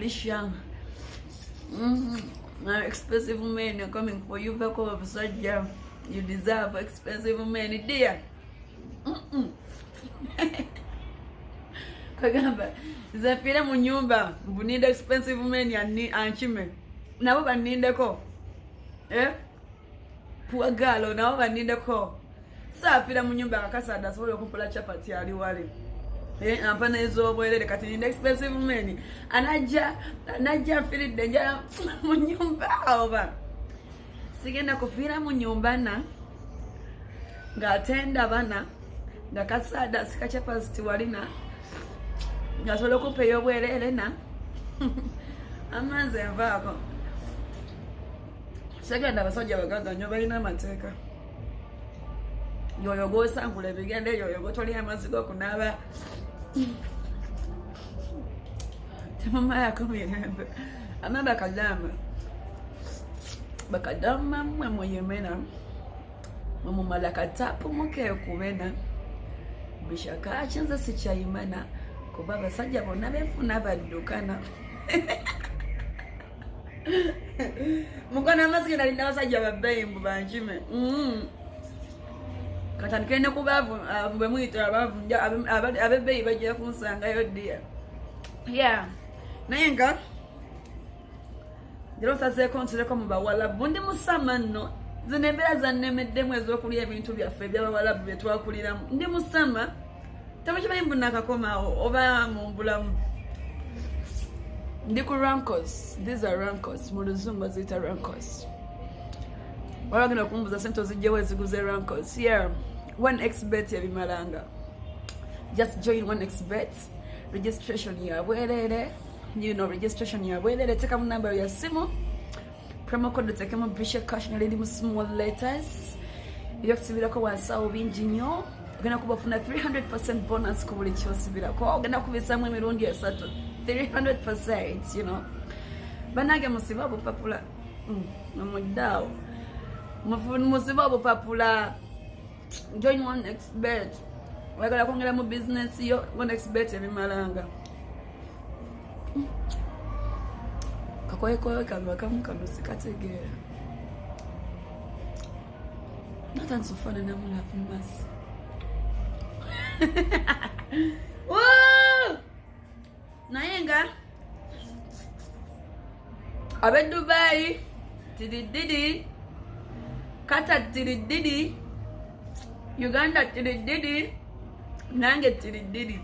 Bisha. Expensive men are coming for you. Vako abasajja. You deserve expensive men, dear. Kagamba nze nfiire mu nyumba mbu ninda expensive men ankime, nabo banindeko, eh? Poor girl, nabo banindeko. Saafiira mu nyumba nga kasaada asobola okumpola chapati ali wali, eh, ampa nez'obwerere. Kati ninda expensive men anajja nfiridde enjala mu nyumba? Oba sigenda kufiira mu nyumba na ng'ate ndabana nga kasaada sika chapati walina ng'asobola okumpa ey'obwerere na amanzi envaako. Segenda, abasajja bagagga nnyo balina amateeka. Yoyo gwosangula ebigende, yoyo gwotoli amazzi g'okunaaba. Temumalako mirembe. Ama bakadama, bakadama mmwe muyimena mwemumala katapu mukekubena bishakaki. Nze sikyayimana kuba abasajja bonna benfuna baddukana. Mukono amazzi nalina abasajja babbeyi mbu bankime. Katandikire ne ku baavu, ah, bwe muyita abaavu, ab'ebbeeyi bajja kunsangayo ddiya ya. Naye nga era osazeeko ntireko mu bawalabu, ndi musama nno. Zino embeera zannemeddemu ez'okulya ebintu byaffe ebyabawalabu bye twakuliramu. Ndi musama, temukimanyi mbu nakakomawo oba mu bulamu. Ndi ku rankos. These are rankos, mu luzungu baziyita rankos. Wabagenda okumbuza sente ozijjewo eziguze rankos. Yeah, one xbet ebimalanga. Just join one xbet, registration ya bwerere. Registration ya bwerere. Tekamu namba ya simu, promo code otekemu Bisha Cash nga liri mu small letters. Ebyokusibirako wansi awo bingi nnyo. Ogenda kuba ofuna 300% bonus ku buli kyosibirako. Ogenda kubisaamu emirundi esatu, 300%. Banange, musibe obupapula. Mumuddaawo, musibe obupapula. Join one xbet. Oyagala kwongera mu bizinesi yo, one xbet ebimalanga. Kakoyekoye kano akamu kano sikategeera. Natandise okufaananamu Love Mercy. Woo! Naye nga ab'e Dubai tirididi, Qatar tirididi, Uganda tirididi, nange tirididi.